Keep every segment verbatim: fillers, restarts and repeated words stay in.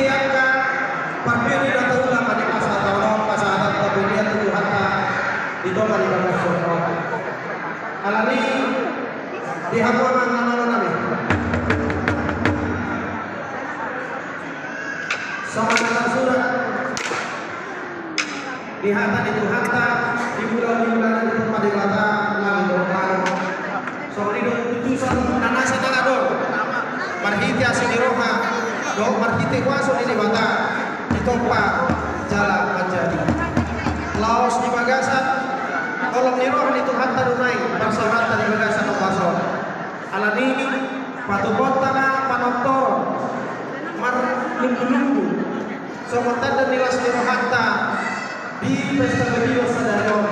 Angka parbue na taula ma di masa taon on, pasahaton parbue tu Tuhanta di tonga ni bagas on. Alani di hamu amang na malo nami. Songon na tarsurat di hata ni Tuhanta, di mula ni mula ni Tuhanta Debata langit dohot tano. Songon i do putusan na nasa na adong marhite asi ni roha dohot marhite kuaso ni Debata ditompa jala manjadi. Laos di bagasan holong ni roha ni Tuhanta do nuaeng parsaoranta di bagasan ombas on. Alani i patupaonta ma panortoron marlumbu-lumbu songon tanda ni las ni rohanta di pesta bebios sadari on.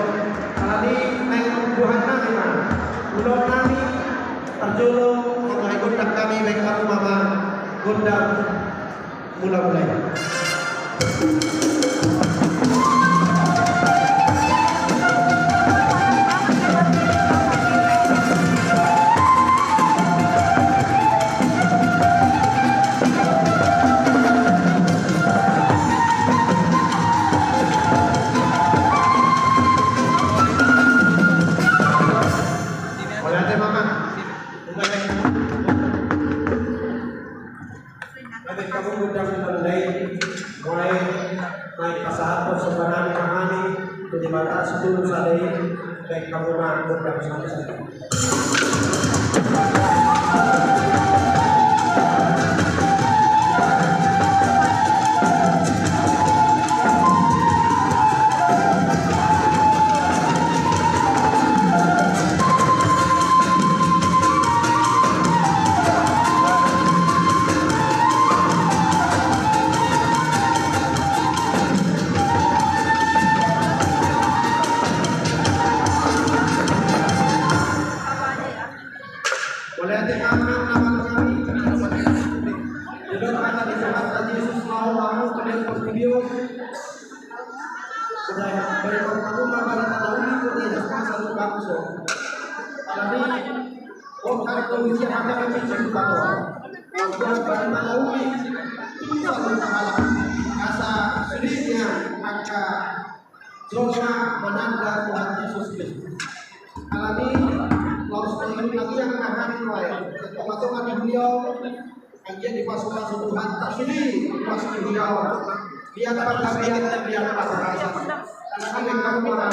Alani i naeng mambuat nami ma ulaon nami. Parjolo mambahen gondang hami, bahen hamu ma gondang mula-mula i. Mauliate ma amang. Bahen hamu gondang mula-mula i. Mulai naeng pasahathon somba nami ma hami tu Debata Sitolu Sada i. Bahen hamu ma gondang mula-mula i. Mauliate ma amang na malo nami. Didok hata ni Tuhanta Jesus laho ro tu portibi on. Sude, bahen hamu ma barita na uli tu hita saluhut bangso. Alani i, on hata ni Tuhanta na pinsir tu hita on. Barita na uli tu saluhut halak. Asa sude nian angka jolma mananda Tuhan Jesus Kristus. Alani i, laos na uli na tiang na hami nuaeng, tonga-tonga ni huria on, anggiat dipasu-pasu Tuhanta sude ruas ni huria on. Liat panggabean, liat parhorasan. Alani i, hamu ma gondang.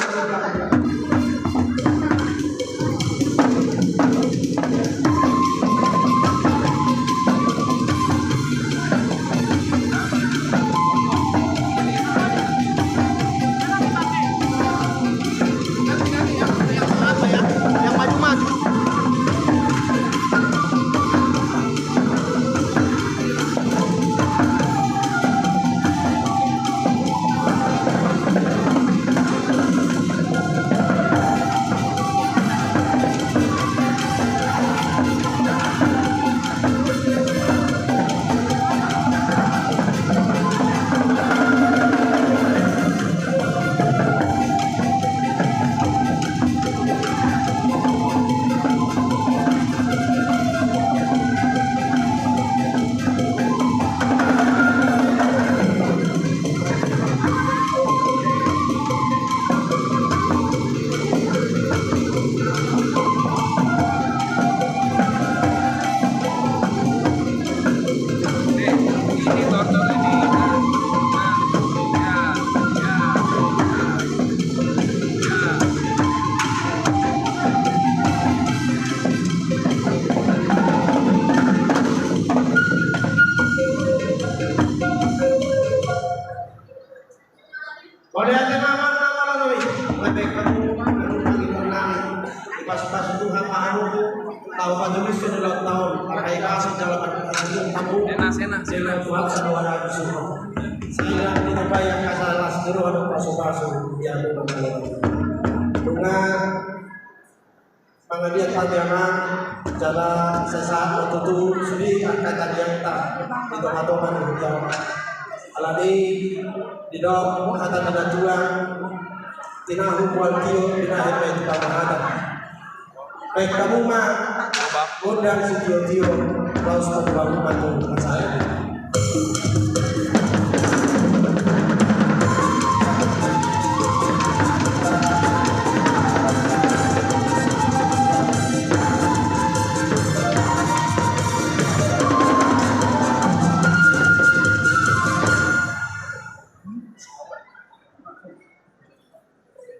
Mauliate ma amang na malo nami. Bahen hamu ma gondang mula-mula i. Dipasu-pasu Tuhan ma hamu tu taon patoluson ni ulaonta on. Marhahipason jala marhahipason hamu. Sena, sena, sena. Sena Tuhan sada wara hamu semua. Sai na ditambai angka las ni roha dohot pasu-pasu di hamu ma. Nunga mangaliat hami amang, jala sahat ma tutu sude angka tangiangta di tonga-tonga ni huria on. Alani i didok hata ni natuatua, tinahu mual tio, binahen ma i tu pangangatan. Bahen hamu ma gondang sitio-tio, laos paboa hamu ma tu hasahatan.